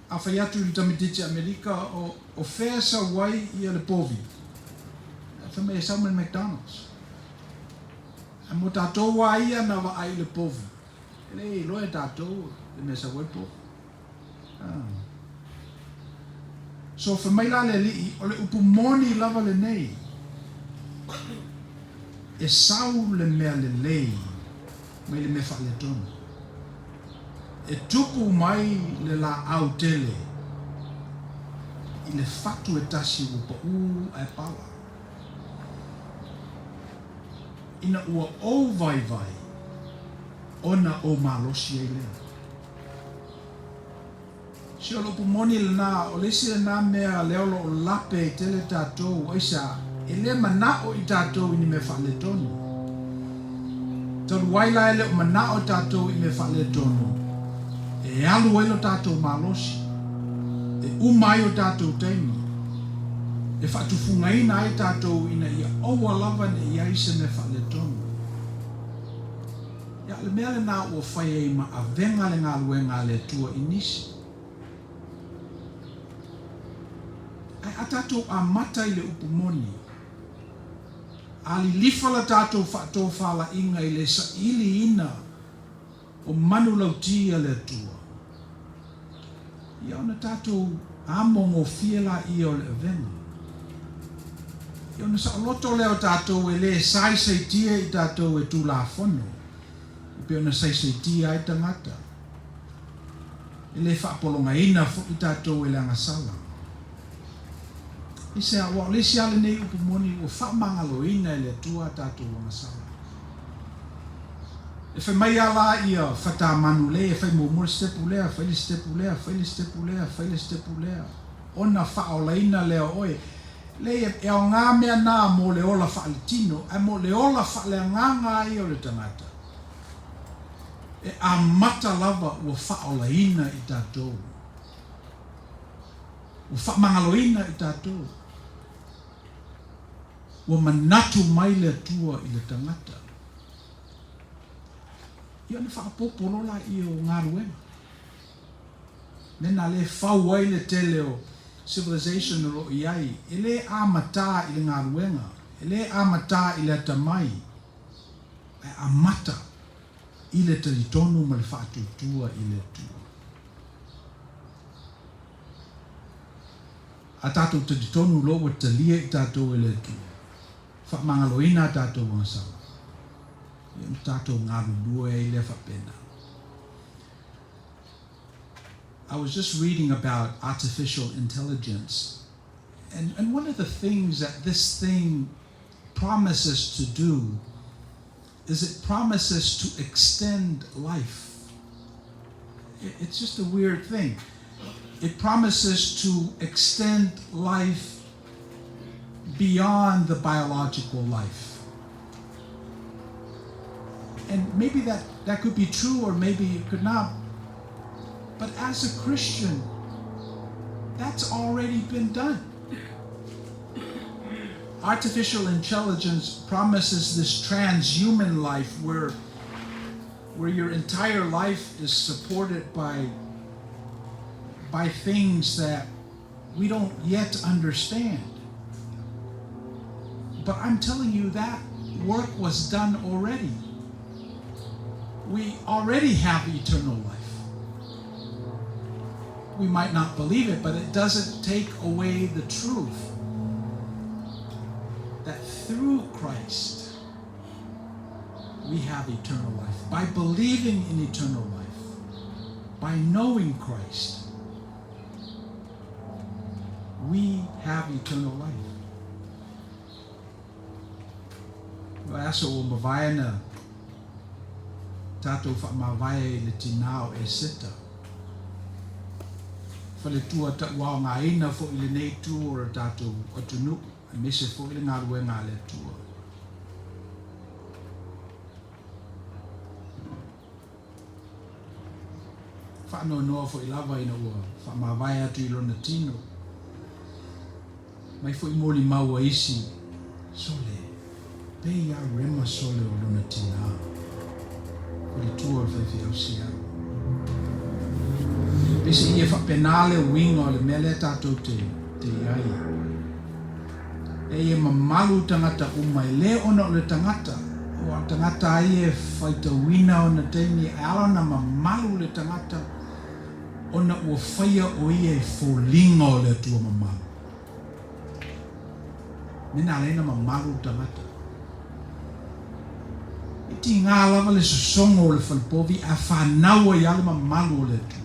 A fai atu i le tamaitiiti Amerika o, o fea e sau ai ia le povi? Fai mai e sau mai le McDonald's. Ae mo tatou lava ia na vaai i le povi, e le iloa e tatou le mea e sau ai le povi. So fai mai la le Alii, o le upu moni lava lenei, e sau le mea lelei mai le mea faaletonu. E tupu mai le laau tele i le fatu e tasi ua paū ae pala. Ina ua ou vaivai, ona ou malosi ai lea. Se o le upu moni lena, o le isi lena mea lea o lo o lape ai tele tatou, aisea, e le manao i tatou i ni mea faaletonu. Talu ai la e le o manao tatou i mea faaletonu, e alu ai lo tatou malosi, e uma ai o tatou taimi, e faatufugaina ai tatou ina ia aua lava ne i i ai se mea faaletonu. Ia, o le mea lena ua fai ai ma avega le galuega a le Atua i nisi. Ae a tatou amata i le upu moni, a lilifa la tatou faatofalaiga i le sailiina o manulauti a le Atua, ia ona tatou amo gofie laia o le avega. Ia ona saoloto lea o tatou e le saisaitia i tatou e Tulafono, e pei ona saisaitia ai tagata. E le faapologaina foi tatou e le agasala. Aisea? Aua o le isi lava lenei upu moni ua faamagaloina e le Atua a tatou agasala. E fai mai a la ia Fatamanu lei e fai muamua le sitepu lea, fai le sitepu lea, fai le sitepu lea, fai le sitepu lea, ona faaolaina lea o oe. Lei e aoga mea na mo le ola faaletino, ae mo le ola faaleagaga a ia o le tagata, e amata lava ua faaolaina i tatou, ua faamagaloina i tatou. Ua manatu mai le Atua i le tagata. Ia ona faaopoopo loa laia o galuega. Mea na le fau ai le tele o civilization o lo o i ai, e le amata i le galuega, e le amata i le atamai, ae amata i le talitonu ma le faatuatua i le Atua. A tatou talitonu loa ua talia i tatou e le Atua, faamagaloina a tatou agasala, ia ona tatou galulue ai lea faapena. I was just reading about artificial intelligence, and, and one of the things that this thing promises to do is it promises to extend life. It's just a weird thing. It promises to extend life beyond the biological life. And maybe that, that could be true or maybe it could not. But as a Christian, that's already been done. Artificial intelligence promises this transhuman life where, where your entire life is supported by, by things that we don't yet understand. But I'm telling you that work was done already. We already have eternal life. We might not believe it, but it doesn't take away the truth that through Christ we have eternal life. By believing in eternal life, by knowing Christ, we have eternal life. O le aso ua mavae na tatou faamavae i le tinā o Eseta. Faletua tauaogaina foi i lenei itu o le tatou atunuu, aemaise foi le galuega a le Atua. Faanoanoa foi lava ina ua faamavae atu i lona tino. Mai foi molimau a isi, Sole! Pei lava rema sole o lona tinā, faletua o le faifeau siao. Peiseai e faapena le uiga o le mea lea tatou te te i ai. E e mamalu tagata uma e lē ona o le tagata, aua o le tagata lava ia e faitauina ona taimi ae ala ona mamalu le tagata ona ua faia o ia i foliga o le Atua mamalu. Mea na ala ai ona mamalu le tagata. E tiga lava le sosogo o le falepovi ae fanau ai lava le mamalu o le Atua.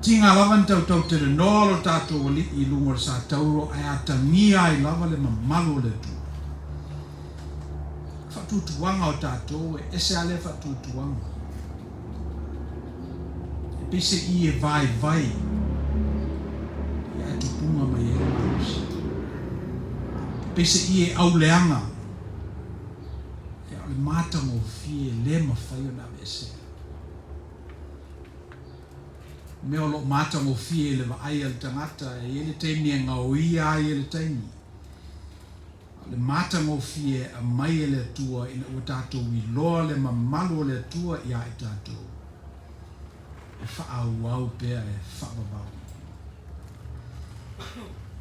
Tiga lava ona tautau telenoa lo tatou Alii i luga o le sa tauro ae atagia ai lava le mamalu o le Atua. Faatuatuaga o tatou e ese lava lea faatuatuaga. E peiseai e vaivai ae tupuga mai ai le malosi. E peiseai e auleaga, a o le matagofie e le mafai ona aveesea. O mea o lo o matagofie i le vaai a le tagata, e i ai le taimi e gaoia ai e le taimi. A o le matagofie e aumai e le Atua ina ua tatou iloa le mamalu o le Atua iā i tatou, e faaauau pea e faavavau.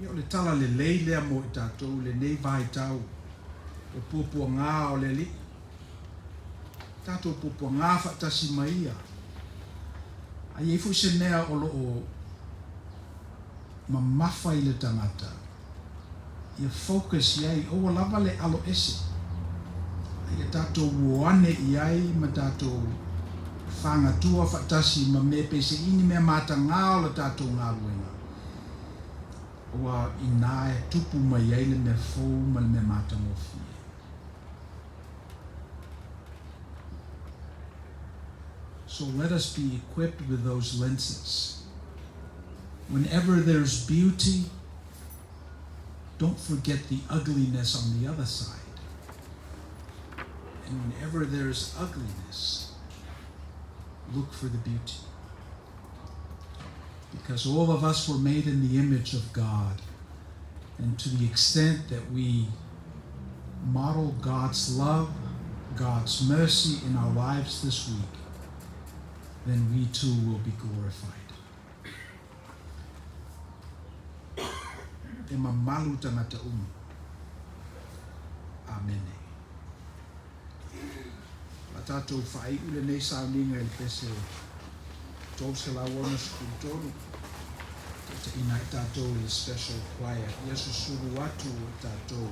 Ia o le tala lelei lea mo i tatou i lenei vaitau o puapuagā o le Alii. Tatou puapuagā faatasi ma Ia. A i ai foi se mea o lo o mamafa i le tagata, ia focus i ai, aua lava le alo ese, a ia tatou o ane i ai ma tatou fagatua faatasi ma mea peiseai ni mea matagā o la tatou galuega, aua inā e tupu mai ai le mea fou ma le mea matagofie. So let us be equipped with those lenses. Whenever there's beauty, don't forget the ugliness on the other side. And whenever there's ugliness, look for the beauty. Because all of us were made in the image of God. And to the extent that we model God's love, God's mercy in our lives this week, then we too will be glorified. E mamalu tagata uma. Amene. O le a tatou faaiu lenei sauniga i le pese 363, taitaiina ai tatou i le special choir. Ia susulu atu i tatou.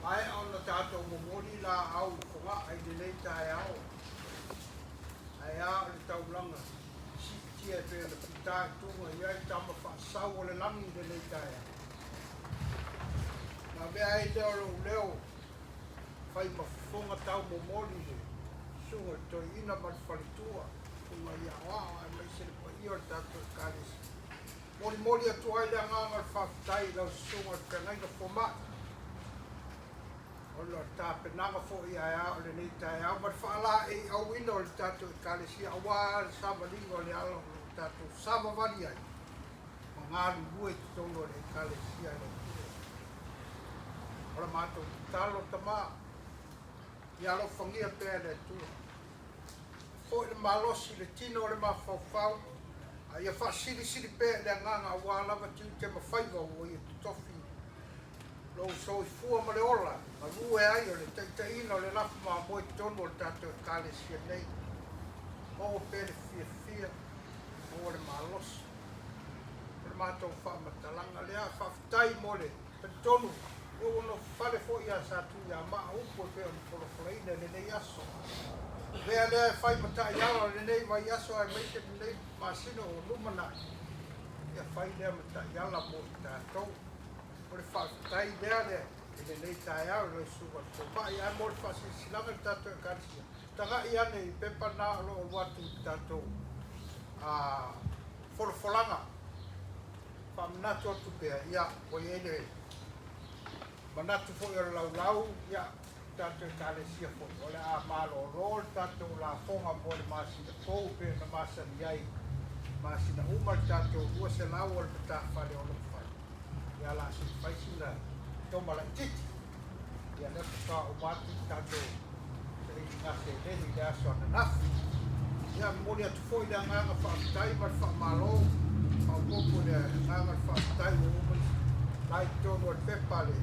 Maea ona tatou momoli laau i Fogaa i lenei taeao, ae a o le taulaga siitia e pei ona fitaituga i ai tama faasau o le lagi i lenei taeao. Na avea ai lea o lou leo fai ma fofoga taumomoli i le Susuga i le Toeaina ma le Faletua, Susuga i Aoao aemaise le paia o le tatou Ekalesia. Molimoli atu ai le agaga o le faafetai i lau Susuga i le Feagaiga Fomai ona o le tapenaga foi ae a o lenei taeao ma le faalaeiauina o le tatou Ekalesia aua le savaliga o le ala o lo o tatou savavali ai ma galulue i totonu o le Ekalesia a le Atua. O la matou tatalo Tama, ia alofagia pea e le Atua. Foi le malosi i le tino o le mafaufau, a ia faasilisili pea i le agaga aua lava tiute ma faiva ua ia totofi lou soifua ma le ola galue ai o le taitaiina o le lafo mamoe i totonu o le tatou Ekalesia nei. Maua pea le fiafia, maua le malosi. O le matou faamatalaga lea, faafetai mo le talitonu lea ua nofofale foi ia Satuiamaa upu e pei ona folafolaina i lenei aso. Avea lea e fai ma taiala o lenei vaiaso aemaise lenei masina o lumanai, ia fai lea ma taiala mo i tatou. O le faafetai lea lea i lenei taeao i lau Susuga i le Fomai, ae mo le faasilasilaga i le tatou Ekalesia, tagai ane i pepa na o lo o alu atu i le tatou folafolaga. Faamanatu atu pea, ia, ua i ai le manatu foi o le laulau, ia, le tatou Ekalesia foi, o le a malolo le tatou lafoga mo le masina fou e pei ona masani ai masina uma le tatou 200 o le matafale o lo o fai. Ia, o le a se i fai sina toma laitiiti. Ia, lea faatoa uma atu le tatou sailiga seleni i le aso ananafi. Ia, momoli atu foi le agaga faafetai ma le faamalo faaopoopo i le agaga o le faafetai ua uma la i totonu o le pepa a le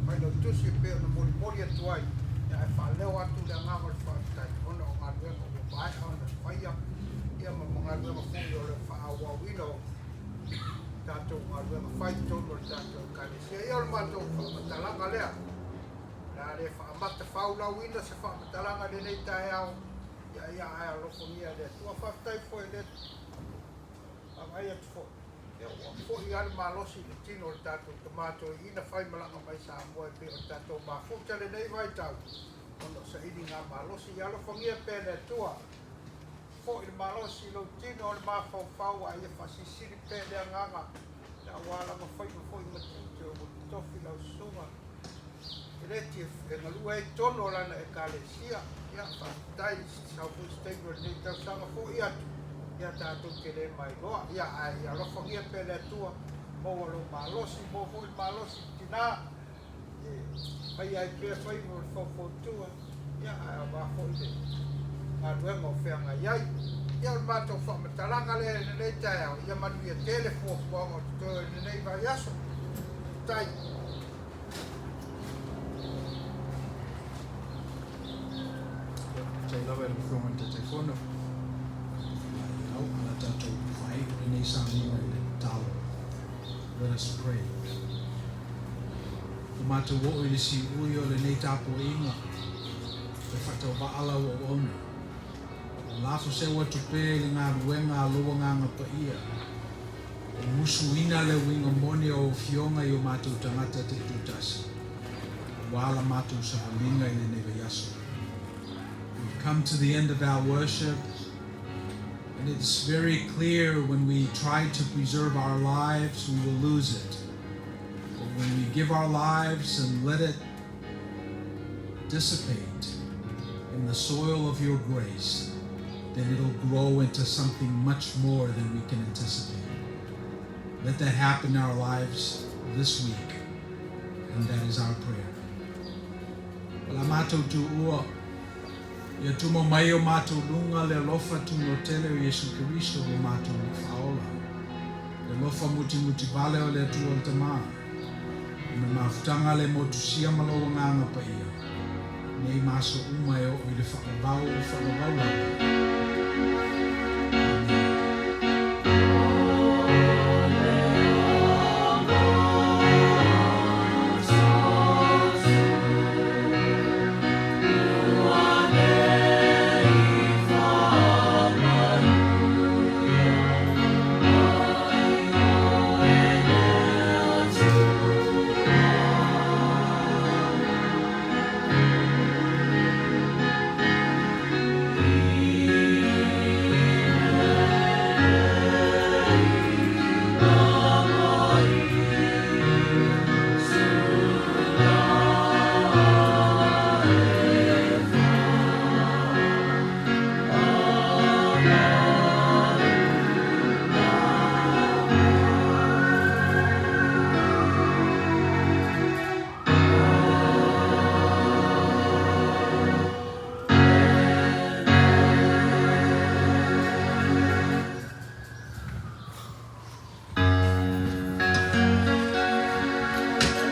Failautusi e pei ona molimoli atu ai, ia, ae faaleo atu le agaga o le faafetai ona o galuega ua maea ona faia, ia, ma galuega foi o le faaauauina o tatou galuega fai i totonu o le tatou Ekalesia. Ia, o le matou faamatalaga lea. O le a le faamata faulauina se faamatalaga i lenei taeao, ia, ia, ae alofagia e le Atua. Faafetai foi i le vaavaai atu foi, ia, ua foi lava le malosi i le tino o le tatou tama toeaina faimalaga mai Samoa e pei o le tatou mafuta lenei vaitau ona o sailiga malosi. Ia alofagia pea e le Atua. Foi le malosi i lou tino o le mafaufau a ia faasilisili pea le agaga aua lava faiva foi ma tiute ua totofi lau susuga Peleti e galue ai totonu o lana Ekalesia. Ia, faafetai, sau foi se taimi o lenei tausaga foi atu, ia tatou te le mailoa. Ia, ae ia alofagia pea le Atua, maua lou malosi, maua foi le malosi i le tina e faia ai pea faiva o le faufautua, ia, ae aua foi le galuega o feagai ai. Ia, o le matou faamatalaga lea i lenei taeao, ia manuia tele fuafuaga o totoe o lenei vaiaso. Faafetai. Faafetai lava i lau Afioga i le Taitaifono. Au, ala tatou faaiu lenei sauniga i le tatalo. Let us pray. Ua matou oo i le siui o lenei tapuaiga, e faatauvaa lau auauna. Ua lafo seu atu pea i le galuega a lou Agaga Paia, e musuina le uiga moni o Afioga i o matou tagata taitoatasi, aua la matou savaliga i lenei vaiaso. We've come to the end of our worship, and it's very clear when we try to preserve our lives, we will lose it. But when we give our lives and let it dissipate in the soil of your grace, then it'll grow into something much more than we can anticipate. Let that happen in our lives this week, and that is our prayer. O la matou tuua, ia tumo mai o matou luga le alofa tugnotele o Iesu Keriso lo matou Faaola. Le alofa mutimuti vale o le Atua le Tamā. Ma mafutaga le motusia ma lou Agaga Paia. Nei ma aso uma e oo i le faavavau o faavavau lava.